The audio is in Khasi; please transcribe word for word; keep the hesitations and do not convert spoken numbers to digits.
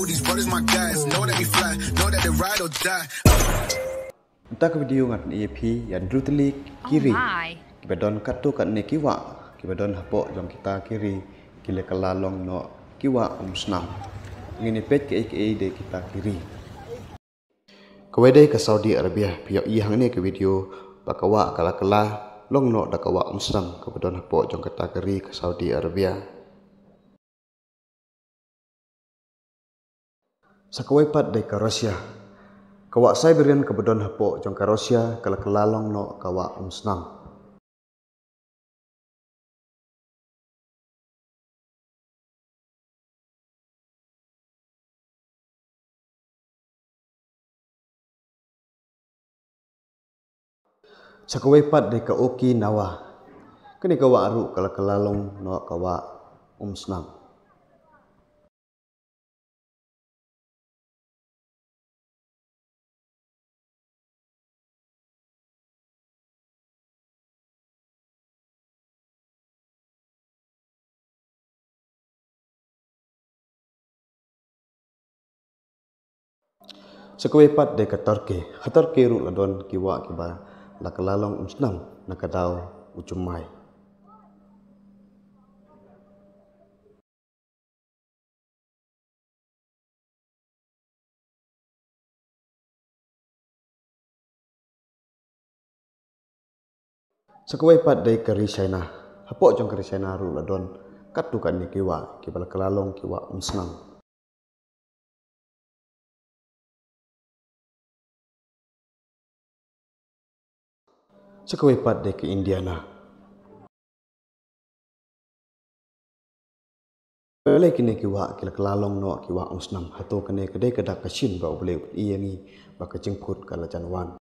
These brothers my guys, know that we fly, know that they ride or die. Mynta ka video ngan pyni ïa phi ïa hynriew tylli ki ri kiba don katto katne ki wah kiba don hapoh jong kita ki ri ki la kylla long noh ki wah umsnam. Ngin ïa peit kaei kaei de kita ki ri. Kawei dei ka Saudi Arabia, phi ïohi hangne ka video ba ka wah ka la kylla long noh da ka wah umsnam kaba don hapoh jong kata ka ri ka Saudi Arabia. Sa kawei pat dei ka Russia. Ka wah Siberian kaba don hapoh jong ka Russia ka la kylla long noh ka wah umsnam. Sa kawei pat dei ka Okinawa. Kane ka wah ruh ka la kylla long noh ka wah umsnam. Sa kawei pat dei ka Turkey. Ha Turkey ruh la don ki wah kiba la kylla long umsnam na ka daw u jumai. Sa kawei pat dei ka ri China. Hapoh jong ka ri China ruh la don katto katne ki wah kiba la kylla long ki wah umsnam. Sa kawei pat dei ka Indiana. Balei kine ki wah ki la kylla long noh ki wah umsnam? Hato kane ka dei ka dak ka shin ba U Blei u pyni ïa ngi ba ka jingphut ka la jan wan?